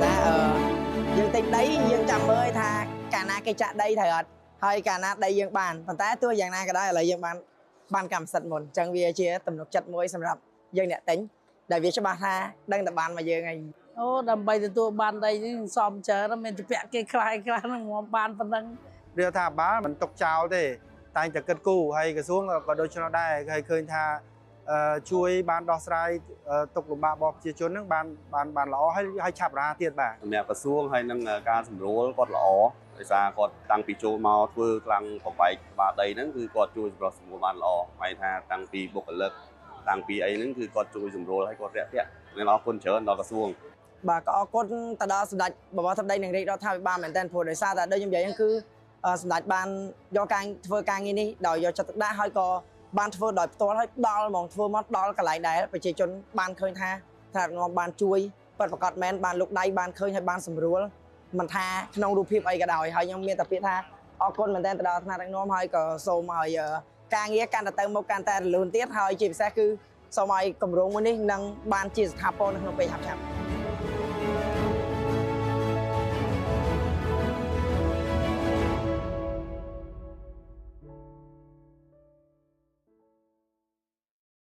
តែយើងទិញដីយើងចាំមើលថាកាលណាគេចាក់ដីត្រូវអត់ហើយកាលណាដីយើងបានប៉ុន្តែទោះយ៉ាងណាក៏ដោយឥឡូវយើងបានកម្មសិទ្ធិមុនអញ្ចឹងវាជាទំនុកចិត្តមួយសម្រាប់យើងអ្នកទិញដែលវាច្បាស់ថាដឹងតែបានមកយើងហើយ អូដើម្បីទទួលបានដីនេះសំច្រើនមានជពាក់គេខ្លះខ្លះហ្នឹងមកបានប៉ុណ្ណឹង រាជរដ្ឋាភិបាលមិនទុកចោលទេតែងតែគិតគូរហើយក្រសួងក៏ដូច្នោះដែរហើយឃើញថាជួយបានដោះស្រាយទុក្ខលំបាករបស់ប្រជាជនហ្នឹងបានបានបានល្អហើយហើយឆាប់រហ័សទៀតបាទ សម្រាប់ក្រសួងហើយនឹងការសម្រួលគាត់ល្អដោយសារគាត់តាំងពីចូលមកធ្វើខ្លាំងប្របែកក្បាលដីហ្នឹងគឺគាត់ជួយសម្រុះសម្រួលបានល្អហើយថាតាំងពីបុគ្គលិកតាំងពីអីហ្នឹងគឺគាត់ជួយសម្រួលហើយគាត់រាក់ទាក់នឹងអរគុណច្រើនដល់ក្រសួង បាទក៏អរគុណទៅដល់សម្ដេចបវរធិបតីនិងរាជរដ្ឋាភិបាលមែនទែនព្រោះដោយសារតែដូចខ្ញុំនិយាយហ្នឹងគឺសម្ដេចបានយកការធ្វើការងារនេះដោយយកចិត្តទុកដាក់ហើយក៏បានធ្វើដោយផ្ទាល់ហើយដល់ហ្មងធ្វើមកដល់កន្លែងដែលប្រជាជនបានឃើញថាថ្នាក់ដឹកនាំបានជួយពិតប្រាកដមែនបានលុកដៃបានឃើញហើយបានសម្រួលមិនថាក្នុងរូបភាពអីក៏ដោយហើយខ្ញុំមានតែពាក្យថាអរគុណមែនទែនទៅដល់ថ្នាក់ដឹកនាំហើយក៏សូមឲ្យការងារកាន់តែទៅមុខកាន់តែរលូនទៀតហើយជាពិសេសគឺសូមឲ្យគម្រោងមួយនេះនឹងបានជាស្ថាពរនៅក្នុងពេលឆាប់ៗ។